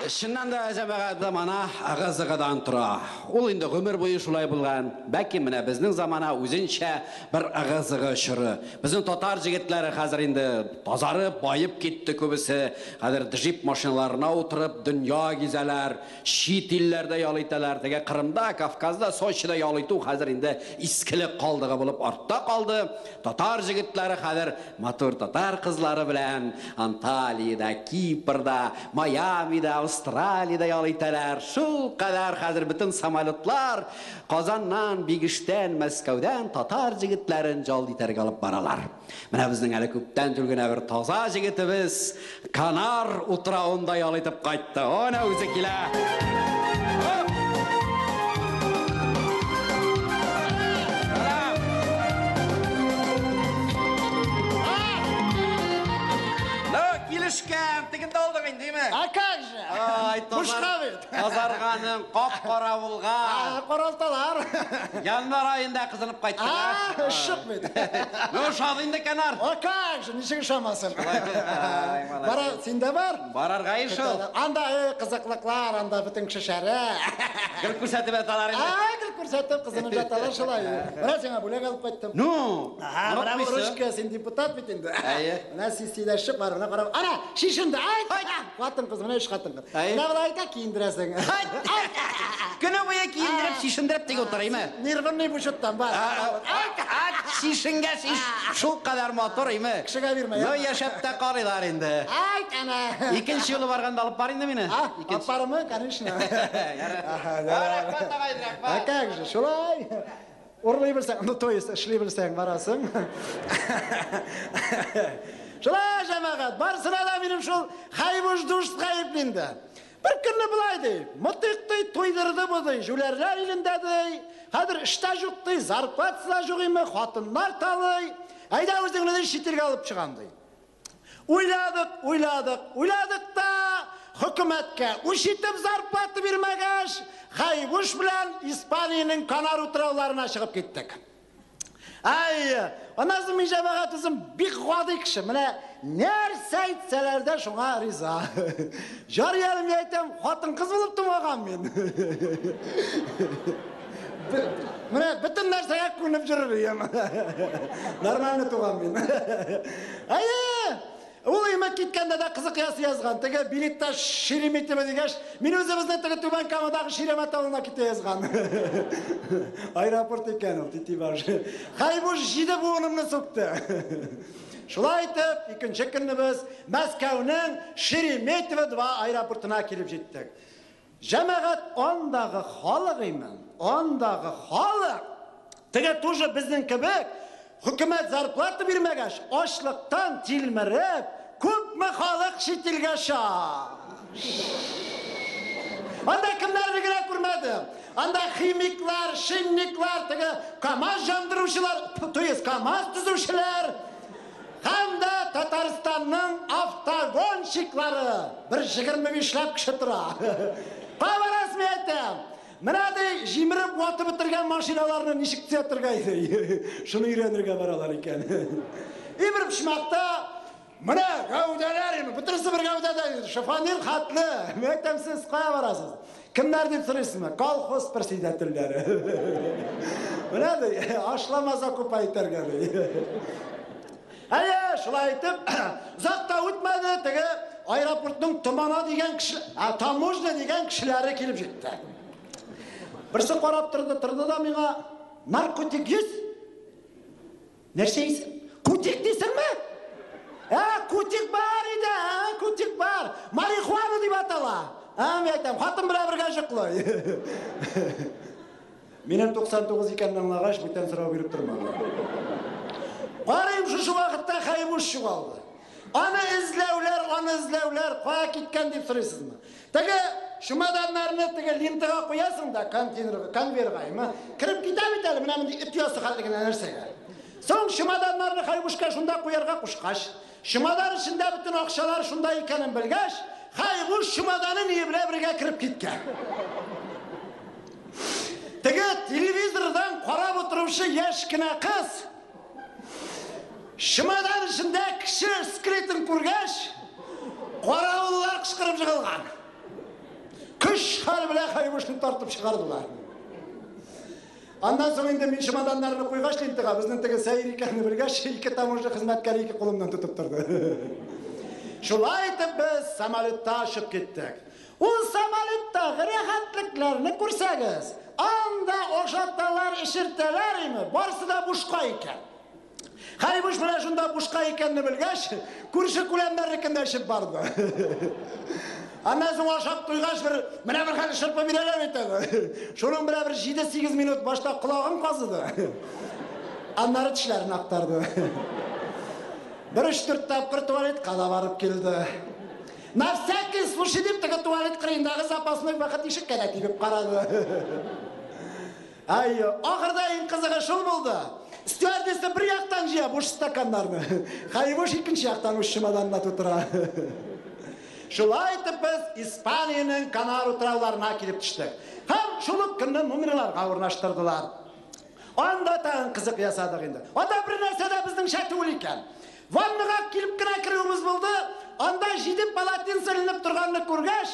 Чыннан да, җәмәгать, замана ыгы-зыгыдан тора. Ул инде гомер буе шулай булган. Бәлки менә безнең замана үзенчә бер ыгы-зыгы чоры. Безнең татар җегетләре хәзер инде тазарып, баеп китте күбесе. Хәзер джип машиналарына утырып дөнья гизәләр, чит илләрдә ял итәләр. Теге Кырымда, Кавказда, Сочида ял итү хәзер инде искелек калдыгы булып артта калды. Татар җегетләре хәзер матур татар кызлары белән Анталиядә, Кипрда, Майамида, Австралиядә ял итәләр. Шул кадәр хәзер бөтен самолетлар Казаннан, Бигештән, Мәскәүдән татар җегетләрен ял итәргә алып баралар. Менә безнең әле күптән түгел генә бер таза җегетебез Канар утравында ял итеп кайтты. Әнә үзе килә. Оп! Сәлам! Ну, килешкән, тегендә алдың инде, димме? А как же? Ай, Бушка бит. Тазарганың кап-кара булган. А, каралталар. Январь аенда кызынып кайттың, А, ышык бит. Ну, ошады инде Канар. А как же, ничек ошамасын? Ай, молодец. Бара, син дә бар? Барырга иш ул. Анда кызыклыклар, анда бөтен кеше шәрә. Гел күрсәтеп яталар инде. А, гел күрсәтеп кызынып яталар шулай. Менә сиңа бүләк алып кайттым. Ну, Ага, менә бу онытмыйсың. ручка, син депутат бит инде. Әйе. Менә син сөйләшеп бар, менә карап. Ана, шешенде. Ай, хатын-кыз, менә өч хатын-кыз. Әйе. Менә болай әйтә киендерәсең. Көне буе киендереп, чишендереп тик утырыймы? Нервный бушеттан бар. Ат, чишенгә шиш, шул кадәр матур име? Кешегә бирмә, Ну, я. яшәп тә карыйлар инде. Айт, ана. Икенче юлы барганда алып бар инде мине. А, алып барымы? Конечно. Ага, да. Рәхмәт, агай, рәхмәт. А как же, шулай. Урлый белсәң, ну, то есть, эшли белсәң, барасың. Шулай, җәмәгать, барысына да минем шул Хәйбуш душ гаепле инде. Бер көнне болай ди, мытык ди, туйдырды бу ди, җүләрләр илендә ди, хәзер эштә юк ди, зарплатасы да юк име, хатыннар талый. Әйдә үзеңне ди чит илгә алып чыгам ди. Уйладык, уйладык, уйладык та хөкүмәткә үч итеп зарплата бирмәгәч, Хәйбуш белән Испаниянең Канар утрауларына чыгып киттек. Ай, аннан соң мин җәмәгать үзем бик гади кеше. Менә нәрсә әйтсәләр дә шуңа риза. Җар ярым әйтәм, хатын-кыз булып тумаган мин. Менә бөтен нәрсәгә күнеп йөрер идем. Нормально туган мин. Әйе, ул имә киткәндә дә кызык ясы язган. Теге билетта Шереметьево дигәч, мин үзебезнең теге Түбән Камадагы Шеремет авылына китә язган. Аэропорт икән ул, тити баш. Хәйбуш җиде буынымны сукты. Шулай итеп, икенче көнне без Мәскәүнең Шереметьево 2 аэропортына килеп җиттек. Җәмәгать андагы халык имен, андагы халык. Теге тоже безнең кебек хөкүмәт зарплата бирмәгәч, ачлыктан тилмереп, күпме халык чит илгә оча. Анда кемнәрне генә күрмәдем. Анда химиклар, шинниклар, теге КАМАЗ жандыручылар, то есть КАМАЗ төзүчеләр, һәм дә Татарстанның автогонщиклары бер 25ләп кеше тора. Кая барасыз, мин әйтәм. Менә ди җимереп ватып бетергән машиналарны ничек төзәтергә иде. Шуны өйрәнергә баралар икән. И бер почмакта менә гәүдәләр име, бөтенесе бер гәүдәдә, шифонер хәтле. Мин әйтәм, сез кая барасыз? Кемнәр дип сорыйсызмы? Колхоз председательләре. Менә ди, ашлама закупа итәргә ди. Әйе, шулай итеп, озак та үтмәде, теге аэропортның томана дигән кеше, таможня дигән кешеләре килеп җитте. Берсе карап торды, торды да миңа, наркотик есть? Нәрсә исең? Кутик дисеңме? Ә, кутик бар иде, ә, кутик бар. Марихуана дип атала. Ә, мин әйтәм, хатын белән бергә йоклый. Минем 99 икәнен аңлагач, бүтән сорау биреп тормады. Карыйм, шушы вакытта Хәйбуш югалды. Аны эзләүләр, аны эзләүләр, кая киткән дип сорыйсызмы? Теге чемоданнарны теге лентага куясың да, контейнерга, конвейерга, әйме? Кереп китә бит әле, менә мондый эт оясы хәтле генә нәрсәгә. Соң чемоданнарны Хәйбушка шунда куярга кушкач, чемодан эчендә бөтен акчалар шунда икәнен белгәч, Хәйбуш чемоданы ни белән бергә кереп киткән. Теге телевизордан карап утыручы яшь кенә кыз чемодан эчендә кеше скелетын күргәч, каравыллар кычкырып жыгылган. Көч-хәл белән Хәйбушны тартып чыгардылар. Аннан соң инде мин чемоданнарны куйгач лентага, безнең теге сәер икәнне белгәч, ике таможня хезмәткәре ике кулымнан тотып торды. Шулай итеп без самолетта очып киттек. Ул самолеттагы рәхәтлекләрне күрсәгез, анда ашаталар, эчертәләр име, барысы да бушка икән. Хәйбуш менә шунда бушка икәнне белгәч, күрше күләмнәрнекен дә эчеп барды. Аннан соң ашап туйгач бер менә бер хәл шырпы бирәләр бит әле. Шуның белән бер 7-8 минут башта колагын казыды. Аннары тешләрен актарды. Бер 3-4 тапкыр туалетка да барып килде. На всякий случай дип теге туалет кырыендагы запасной вакыт ишеккә дә тибеп карады. Әйе, ахырда иң кызыгы шул булды. Стюардесса бер яктан җыя буш стаканнарны. Хәйбуш икенче яктан үз чемоданына тутыра. Шулай итеп без Испаниянең Канар утрауларына килеп төштек. Һәм шул ук көнне номерларга урнаштырдылар. Анда тагын кызык ясадык инде. Анда бер нәрсә дә безнеңчә түгел икән. Ваннага килеп кенә керүебез булды, анда җиде полотенце эленеп торганны күргәч,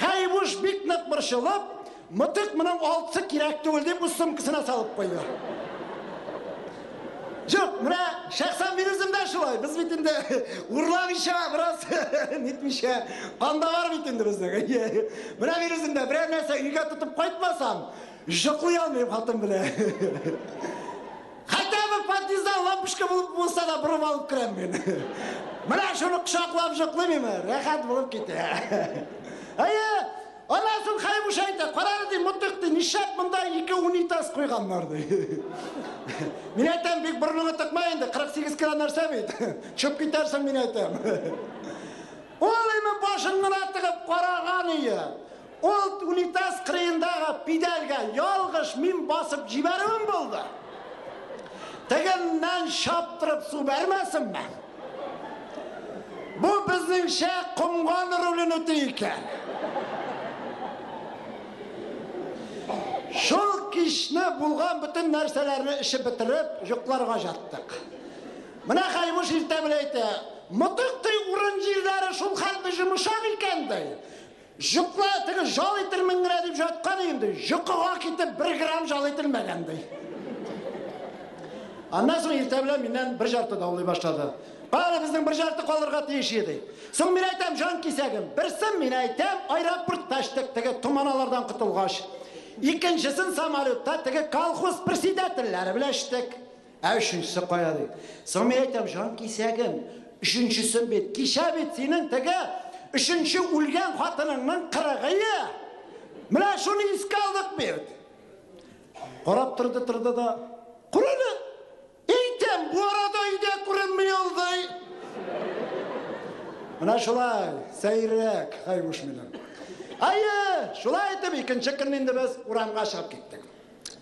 Хәйбуш бик нык борчылып, мытык моның алтысы кирәк түгел дип үз сумкасына салып куйды. Юк, менә шәхсән мин үзем дә шулай. Без бит инде урламыйча, бераз нитмичә, канда бар бит инде безнең. Менә мин үзем дә берәр нәрсә өйгә тотып кайтмасам, йоклый алмыйм хатын белән. Хотя бы подъезддан лампочка булып булса да борып алып керәм мин. Менә шуны кочаклап йоклыйм инде, рәхәт булып китә. Әйе, аннан соң Хәйбуш әйтә, карагыз ди, мытык ди, нишләп монда ике унитаз куйганнар ди. Мин әйтәм, бик борыныңа тыкма инде, 48 кило нәрсә бит. Чүп китәрсең, мин әйтәм. Ул име башын гына тыгып караган ие. Ул унитаз кырыендагы педальгә ялгыш мин басып җибәрүем булды. Тегеннән чаптырып су бәрмәсенме? Бу безнеңчә комган ролен үти икән. Шул кичне булган бөтен нәрсәләрне эчеп бетереп, йокларга яттык. Менә Хәйбуш иртә белән әйтә, мытык ди урын җирләре шул хәтле йомшак икән ди. Йокла, теге жал итермен генә дип яткан идем ди. Йокыга китеп бер грамм жал ителмәгән ди. Аннан соң иртә белән миннән бер жарты даулый башлады. Бары безнең бер жарты калырга тиеш иде. Соң мин әйтәм, җан кисәгем, берсен мин әйтәм, аэропортта эчтек теге томаналардан котылгач. Икенчесен самолетта теге колхоз председательләре белән эчтек. Ә өченчесе кая ди. Соң мин әйтәм, җан кисәгем, өченчесен бит, кичә бит синең теге өченче үлгән хатыныңның кырыгые. Менә шуны искә алдык бит. Карап торды, торды да, күрәле, әйтәм, бу арада өйдә күренми ул ди. Менә шулай, сәйрәк, Хәйбуш минем. Әйе, шулай итеп икенче көнне инде без урамга чыгып киттек.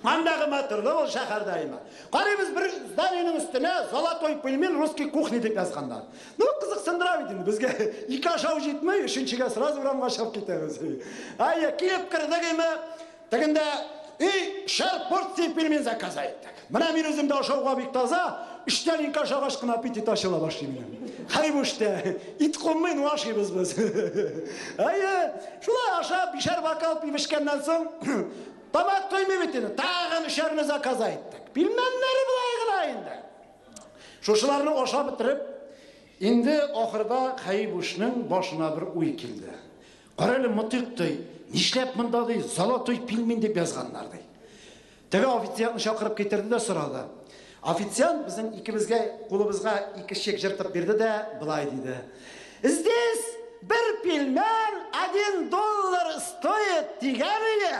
Андагы матурлы ул шәһәрдә име. Карыйбыз бер зданиенең өстенә «Золотой пельмень русской кухни» дип язганнар. Ну, кызыксындыра бит инде. Безгә ике ашау җитми, өченчегә сразу урамга чыгып китәбез. Әйе, килеп кердек име, тегендә и шәр порция пельмень заказ иттек. Менә мин үзем дә ашауга бик таза, өч тәлинкә ашагач кына аппетит ачыла башлый минем. Хәйбуштә ит кунмый, ну ашыйбыз без. Әйе, шулай ашап, бишәр бокал пиво эчкәннән соң, тамак туймый бит инде. Тагын өчәрне заказ иттек. Пельменнәре болай гына инде. Шушыларны ашап бетереп, инде ахырда Хәйбушның башына бер уй килде. Карале, мытык ди, нишләп монда ди, золотой пельмень дип язганнар ди. Теге официантны чакырып китерде дә сорады. Официант безнең икебезгә кулыбызга ике чек җыртып бирде дә былай диде. Здесь бер пельмень $1 стоит дигән иде.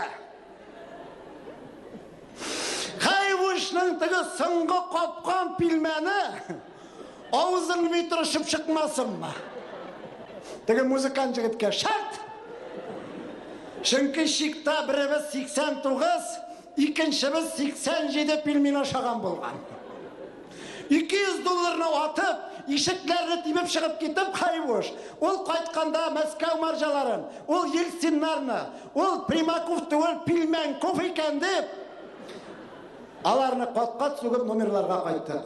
Хәйбушның теге соңгы капкан пельмене авызың бит тырышып чыкмасынмы? Теге музыкант җегеткә шарт. Чөнки чикта беребез 89, икенчебез 87 пельмень ашаган булган. 200 долларны атып, ишекләрне тибеп чыгып китеп Хәйбуш. Ул кайтканда Мәскәү марҗаларын, ул Ельциннарны, ул Примаков түгел, Пельменков икән дип, аларны кат-кат сүгеп номерларга кайттык.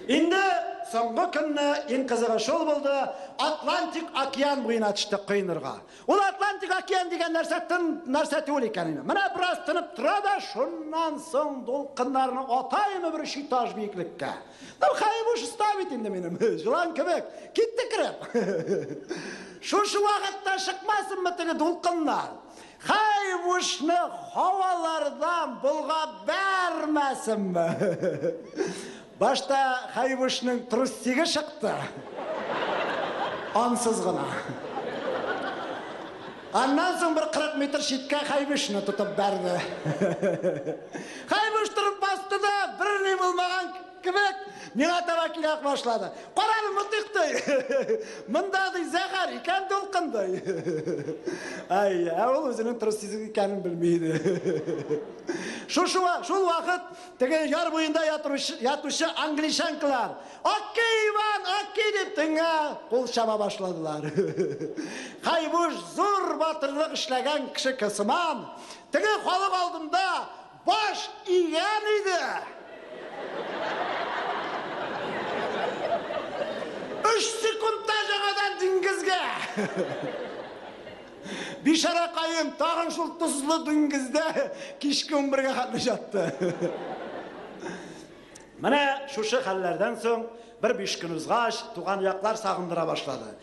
Инде соңгы көнне иң кызыгы шул булды, Атлантик океан буена төштек коенырга. Ул Атлантик океан дигән нәрсә тын нәрсә түгел икән инде. Менә бераз тынып тора да, шуннан соң дулкыннарны ата име бер өч этаж биеклеккә. Ну, Хәйбуш оста бит инде минем, җылан кебек. Китте кереп. Шушы вакытта чыкмасынмы теге дулкыннар? Хәйбушны һавалардан болгап бәрмәсенме? Башта Хәйбушның трусиге чыкты. Ансыз гына. Аннан соң бер 40 метр читкә Хәйбушны тотып бәрде. Хәйбуш торып басты да, берни булмаган кебек, миңа таба килә башлады. Карале, Мотыйк ди. Монда ди зәһәр икән дулкын ди. Ай, ә ул үзенең трусиз икәнен белми иде. Шул шул вакыт теге яр буенда ятучы англичанкалар «Окей, Иван, окей!» дип төнгә кул чаба башладылар. Хәйбуш зур батырлык эшләгән кеше кысыман, теге халык алдында баш игән иде. 3 секундта яңадан диңгезгә. Бишара каен тагын шул тозлы диңгездә кичке 11-гә хәтле ятты. Менә шушы хәлләрдән соң бер 5 көн узгач, туган яклар сагындыра башлады.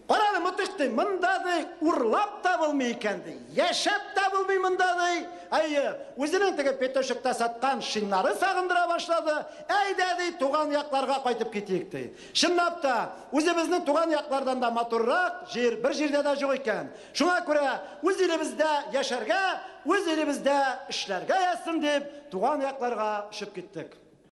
Карале, Мотыйк ди, монда ди, урлап та булмый икән ди, яшәп тә булмый монда ди. Әйе, үзенең теге Петушекта саткан шиннары сагындыра башлады. Әйдә ди, туган якларга кайтып китик ди. Чынлап та, үзебезнең туган яклардан да матуррак җир бер җирдә дә юк икән. Шуңа күрә үз илебездә яшәргә, үз илебездә эшләргә язсын дип, туган якларга очып киттек.